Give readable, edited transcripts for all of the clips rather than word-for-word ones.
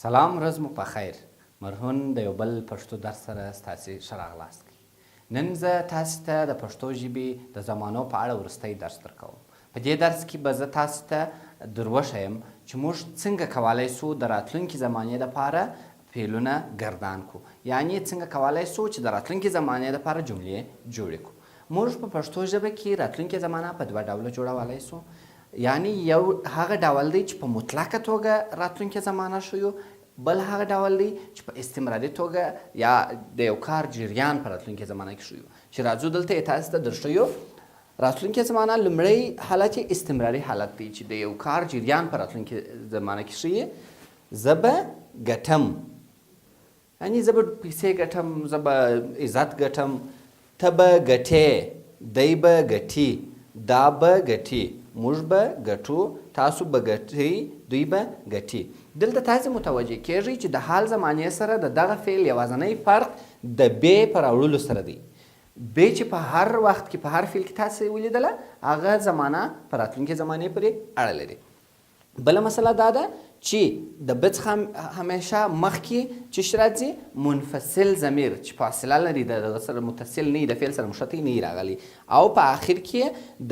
سلام ورځ مو په خیر مرهون د یو بل پښتو درس سره ستاسې ښه راغلاست کوي. نن زه تاسې ته د پښتو ژبې د زمانو په اړه وروستی درس درکوم. په دې درس کې به زه تاسې ته دروښیم چې موږ څنګه کولای شو د راتلونکې زمانې لپاره فعلونه ګردان کړو یعنې څنګه کولای شو چې د راتلونکې زمانې لپاره جملې جوړې کړو. موږ په پښتو ژبه کې راتلونکې زمانه په دوه ډوله جوړولای شو. یعنې یو هغه ډول دی چې په مطلقه توګه راتلونکې زمانه ښیو، بل هغه ډول دی چې په استمراري توګه یا د یو کار جریان په راتلونکې زمانه کې ښیو. چې راځو دلته یې تاسې ته درښیو. راتلونکې زمانه لومړی حالت یې استمراري حالت دی چې د یو کار جریان په راتلونکې زمانه کې ښیي. زه به ګټم. یعنی زه به پیسې ګټم، زه به عزت ګټم، ته به ګټې، دی به ګټي، دا به ګټي، موږ به ګټو، تاسو به ګټئ، دوی به ګټي. دلته تاسې متوجه کېږئ چې د حال زمانې سره د دغه فعل یوازنی فرق د بې په راوړلو سره دی. بې چې په هر وخت کې په هر فعل کې تاسې ولیدله هغه زمانه په راتلونکې زمانې پورې اړه لري. بله مسله دا ده چې د به څخه همیشه مخکې چې شي راځي منفصل ضمیر چې فاصله لري د دغه سره متصل نه د فعل سره مښتی نه راغلی او په آخر کې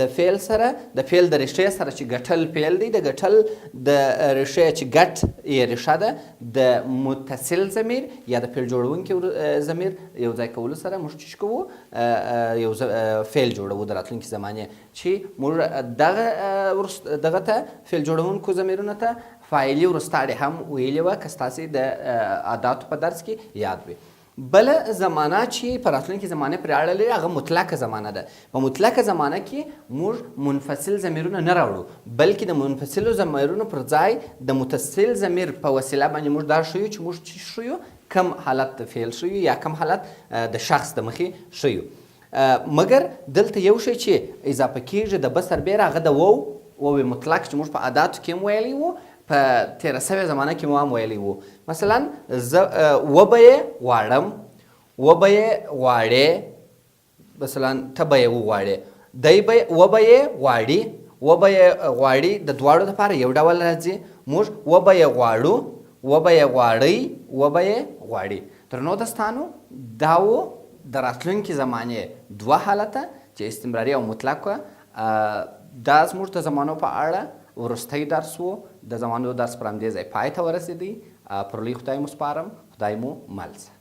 د فعل سره د فعل د ریښې سره چې ګټل فعل دی د ګټل د ریښې چې ګټ یې ریښه ده د متصل ضمیر یا د فعل جوړونکي ضمیر یو ځای کولو سره موږ چې کوو یو فعل جوړوو د راتلونکي زمانې چی موږ دغه دغه ته فعل جوړونکو ضمیرونو ته فاعلي وروستاړي هم ویلي وه که ستاسې د عاداتو په درس کې یاد وي. بله زمانه چې په راتلونکې زمانه پرې اړه لري هغه مطلقه زمانه ده. په مطلقه زمانه کې موږ منفصل ضمیرونه نه راوړو بلکې د منفصلو ضمیرونو پر ځای د متصل ضمیر په وسیله باندې موږ دا ښیو چې موږ چې ښیو کوم حالت د فعل ښیو یا کوم حالت د شخص د مخې ښیو. مګر دلته یو شی چې اضافه کیږي د به سربیره هغه د وو، وو مطلق چې موږ په عاداتو کې هم ویلی وو، په تیره سوې زمانه کې مو هم ویلی وو. مثلا زه وبه یې غواړم، وبه یې غواړې، مثلا ته به یې وغواړې، دی به وبه یې غواړي، وبه یې غواړي د دواړو لپاره یو ډول راځي. موږ وبه یې غواړو، وبه یې غواړئ، وبه یې غواړي. درنو دوستانو دا وو د راتلونکې زمانې دوه حالته چې استمراري او مطلق وه. دا زموږ د زمانو په اړه وروستی درس وو. د زمانو درس پر همدې ځای پای ته ورسېدی. پر لوی خدای مو سپارم. خدای مو مل شه.